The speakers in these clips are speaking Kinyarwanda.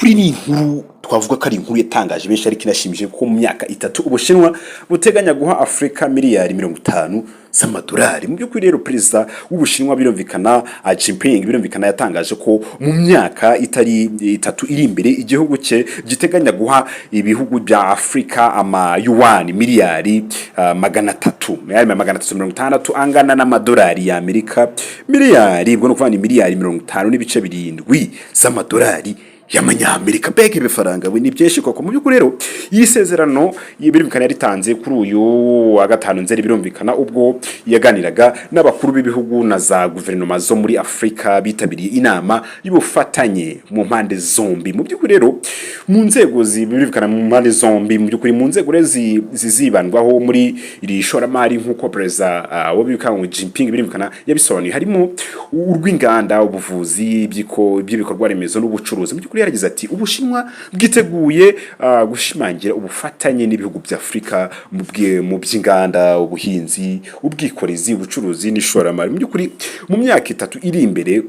By'ukuri ni inkuru twavuga ko ari inkuru yatangaje benshi, ariko inashimishije, ko mu myaka 3 Ubushinwa buteganya guha Afurika miliyari 50 z'amadolari. Mu by'ukuri rero, perezida w'Ubushinwa birumvikana Jinping birumvikana yatangaje ko mu myaka itari 3 iri imbere igihugu cye giteganya guha ibihugu bya Afurika ama yuan miliyari 300, miliyari 360 angana n'amadolari y'Amerika miliyari, ubwo ni ukuvuga ni miliyari 50.7 z'amadolari y'amanyamerika. Mbega ibifaranga we, ni byinshi koko! Mu by'ukuri rero, iyi sezerano birumvikana yaritanze kuri uyu wa gatanu Nzeri, birumvikana ubwo yaganiraga n'abakuru b'ibihugu na za guverinoma zo muri Afurika bitabiriye inama y'ubufatanye mu mpande zombi. Mu by'ukuri rero, mu nzego birumvikana mu mpande zombi, mu by'ukuri mu nzego rero zizibandwaho muri iri shoramari, nk'uko perezida wo ngo Jinping birumvikana yabisobanuye, harimo urw'inganda, ubuvuzi, by'ibikorwa remezo n'ubucuruzi. Mu by'ukuri yaragize ati: "Ubushinwa bwiteguye gushimangira ubufatanye n'ibihugu bya Afurika mu by'inganda, ubuhinzi, ubwikorezi, ubucuruzi n'ishoramari." Mu by'ukuri mu myaka 3 iri imbere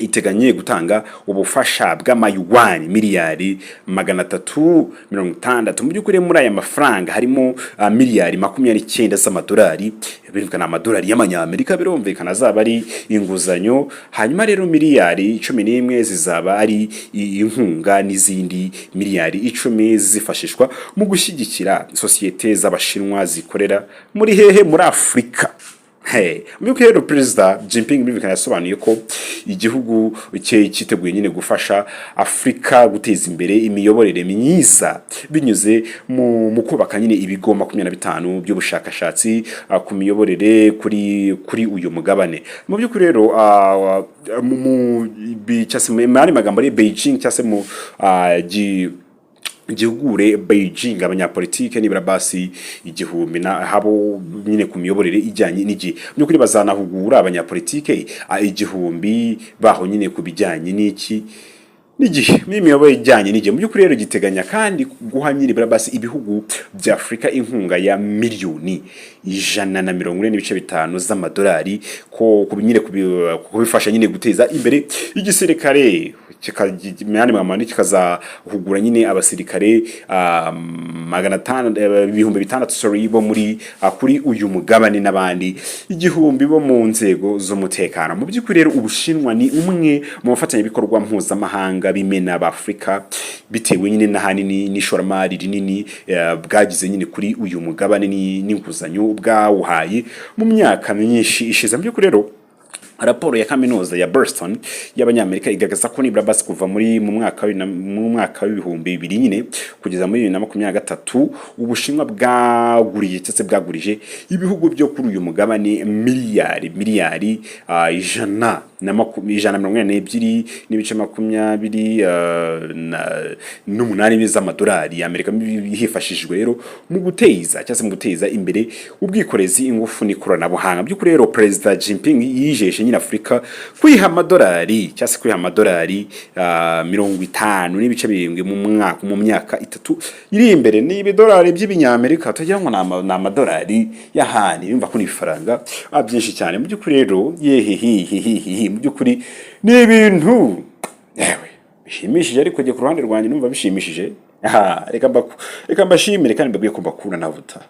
iteganye gutanga ubufasha bw'amayuwani miliyari 360. Mu by'ukuri muri aya mafaranga harimo miliyari 29 z'amadolari, birumvikana amadolari y'amanyamerika, birumvikana azaba ari inguzanyo. Hanyuma rero miliyari 11 zizaba ari inkunga, n'izindi miliyari 10 zifashishwa mu gushyigikira sosiyete z'Abashinwa zikorera muri hehe? Muri Afurika. Hey, mu by'ukuri rero perezida Jinping birumvikana yasobanuye ko igihugu cye cyiteguye nyine gufasha Afurika guteza imbere imiyoborere myiza binyuze mu kubaka nyine ibigo 25 by'ubushakashatsi ku miyoborere kuri uyu mugabane. Mu by'ukuri rero cyangwa se mu yandi magambo ari Beijing, cyangwa se mu gihugure Beijing abanyapolitike nibura basi 1000 na habo nyine ku miyoborere ijyanye n'igihe. Mu by'ukuri bazanahugura abanyapolitike 1000 baho nyine ku bijyanye n'iki n'igihe n'imiyoborere ijyanye n'igihe. Mu by'ukuri rero giteganya kandi guha nibura basi ibihugu bya Afurika inkunga ya miliyoni 140.5 z'amadolari ko nyine kubifasha nyine guteza imbere igisirikare, yandi magambo kikazahugura nyine abasirikare 500, 6000, sorry, bo muri kuri uyu mugabane n'abandi 1000 bo mu nzego z'umutekano. Mu by'ukuri rero Ubushinwa ni umwe mu bafatanyabikorwa mpuzamahanga b'imena b'Afurika, bitewe nyine n'ahanini n'ishoramari rinini bwagize nyine kuri uyu mugabane n'inguzanyo bwawuhaye mu myaka myinshi ishize. Mu by'ukuri rero raporo ya kaminuza ya Boston y'Abanyamerika igaragaza ko nibura basi kuva muri mu mwaka w'2000 nyine kugeza muri 2023 Ubushinwa bwaguriye cyangwa se bwagurije ibihugu byo kuri uyu mugabane miliyari 142.28 z'amadolari y'Amerika, hifashishijwe rero mu guteza cyangwa se mu guteza imbere ubwikorezi, ingufu n'ikoranabuhanga. By'ukuri rero perezida Jinping yijeje nyine Afurika kwiha amadolari cyangwa se kwiha amadolari 50.7 mu mwaka, mu myaka 3 iri imbere. Ni ibidolari by'ibinyamerika, utagira ngo ni amadolari y'ahandi. Yumva ko ni ibifaranga byinshi cyane. Mu by'ukuri rero yehehehehehe, mu by'ukuri ni ibintu yewe bishimishije, ariko jye ku ruhande rwanjye numva bishimishije. Aha, reka mbashimire kandi mbabwiye ko mbakunda navuta.